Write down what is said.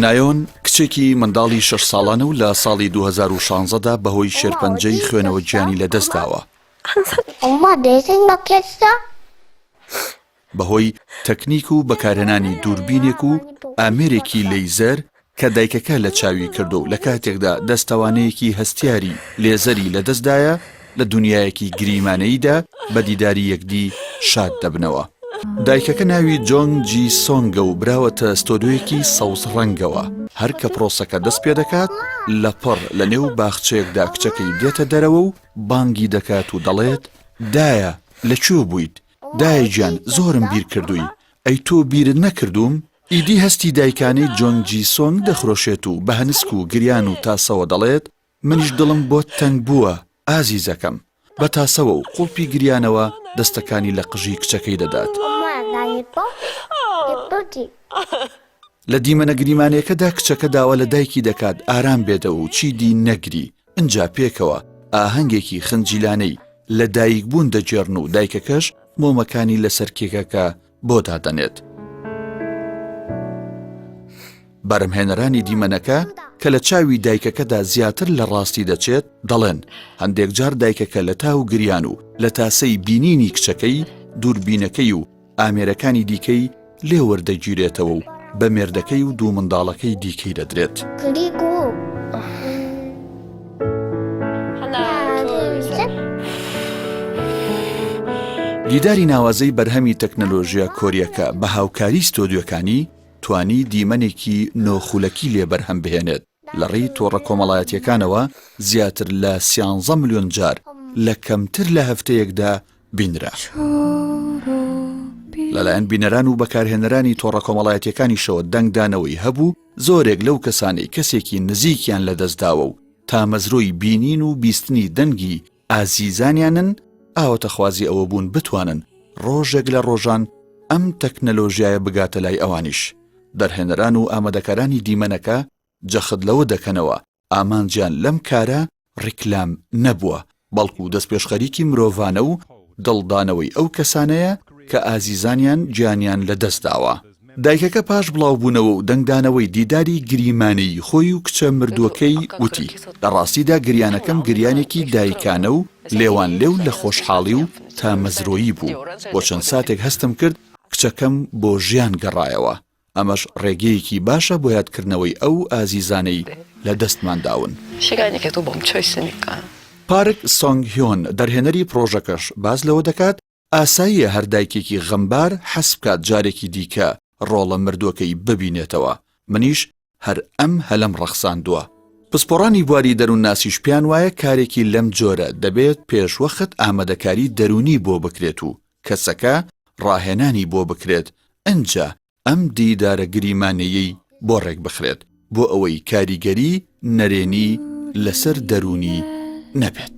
نایۆن کچێکی منداڵی شەش ساڵانە و لە ساڵی 2016 دا بەهۆی شێرپەنجەی خوێنەوە گیانی لەدەستداوە. بەهۆی تەکنیک و بەکارهێنانی دووربینێک و ئامێرێکی لەیزەر کە دایکەکە لە چاوی کردو و لە کاتێکدا دەستەوانەیەکی هەستیاری لێزەری لەدەستدایە لە دونیایەکی گریمانەییدا بە دیداری یەکدی شاد دەبنەوە. دایکەکە ناوی جۆنگ جی سۆنگە و براوەتە ستۆدیۆیەکی سەوز ڕەنگەوە، هەر کە پرۆسەکە دەست پێدەکات لەپڕ لە نێو باخچەیەکدا کچەکەی دێتە دەرەوە و بانگی دەکات و دەڵێت، دایە لە کوێ بوویت؟ دایە گیان زۆرم بیر کردووی، ئەی تۆ بیرت نەکردووم؟ ئیدی هەستی دایکانەی جۆنگ جی سۆنگ دەخرۆشێت و بە هەنسک و گریان و تاسەوە دەڵێت، منیش دڵم بۆت تەنگ بووە ئازیزەکەم. بە تاسەوە و قوڵپی گریانەوە دەستەکانی لە قژی کچەکەی دەدات. لە دیمەنە گریمانەیەکەدا کچەکە داوا لە دایکی دەکات ئارام بێتەوە و چیدی نەگری، ئنجا پێکەوە ئاهەنگێکی خنجیلانەی لە دایکبوون دەگێڕن و دایکەکەش مۆمەکانی لەسەر کێکەکە بۆ دادەنێت. بەرهەمهێنەرانی دیمەنەکە کە لە چاوی دایکەکەدا زیاتر لە ڕاستی دەچێت، دەڵێن، هەندێک جار دایکەکە لە تاو گریان و لە تاسەی بینینی کچەکەی، دووربینەکەی و ئامێرەکانی دیکەی لێ وەردەگیرێتەوە و بە مێردەکەی و دوو منداڵەکەی دیکەی دەدرێت. دیداری ناوازەی بەرهەمی تەکنەلۆژیا کۆرییەکە بە هاوکاری ستۆدیۆکانی توانی دیمەنێکی نۆ خولەکی لێ بەرهەم بهێنێت، لە ڕێی تۆڕە کۆمەڵایەتییەکانەوە زیاتر لە سیانزە ملیۆن جار لە کەمتر لە هەفتەیەکدا بینرا. لەلایەن بینەران و بەکارهێنەرانی تۆڕە کۆمەڵایەتییەکانیشەوە دەنگدانەوەی هەبوو، زۆرێک لەو کەسانەی کەسێکی نزیکیان لەدەستداوە و تامەزرۆی بینین و بیستنی دەنگی ئازیزانیانن، ئاواتەخوازی ئەوە بوون بتوانن ڕۆژێک لە ڕۆژان ئەم تەکنەلۆژیایە بگاتە لای ئەوانیش. دەرهێنەران و ئامادەکارانی دیمەنەکە جەخت لەوە دەکەنەوە ئامانجیان لەم کارە ڕیکلام نەبووە، بەڵکو دەستپێشخەریکی مرۆڤانە و دڵدانەوەی ئەو کەسانەیە کە ئازیزانیان گیانیان لەدەستداوە. دایکەکە پاش بڵاوبوونەوە و دەنگدانەوەی دیداری گریمانەیی خۆی و کچە مردووەکەی وتی، لە ڕاستیدا گریانەکەم گریانێکی دایکانە و لێوانلێو لە خۆشحاڵی و تامەزرۆیی بوو، بۆ چەند ساتێک هەستم کرد کچەکەم بۆ ژیان گەڕایەوە، ئەمەش ڕێگەیەکی باشە بۆ یادکردنەوەی ئەو ئازیزانەی لە دەستمان داون. پارک سۆنگ هیۆن، دەرهێنەری پڕۆژەکەش باس لەوە دەکات، ئاساییە هەر دایکێکی غەمبار حەز بکات جارێکی دیکە ڕۆڵە مردووەکەی ببینێتەوە، منیش هەر ئەم هەلەم ڕەخساندووە. پسپۆڕانی بواری دەروونناسیش پێیان وایە کارێکی لەم جۆرە دەبێت پێشوەخت ئامادەکاری دەروونی بۆ بکرێت و کەسەکە ڕاهێنانی بۆ بکرێت ئنجا ئەم دیدارە گریمانەیەی بۆ ڕێکبخرێت بۆ ئەوەی کاریگەری نەرێنی لەسەر دەروونی نەبێت.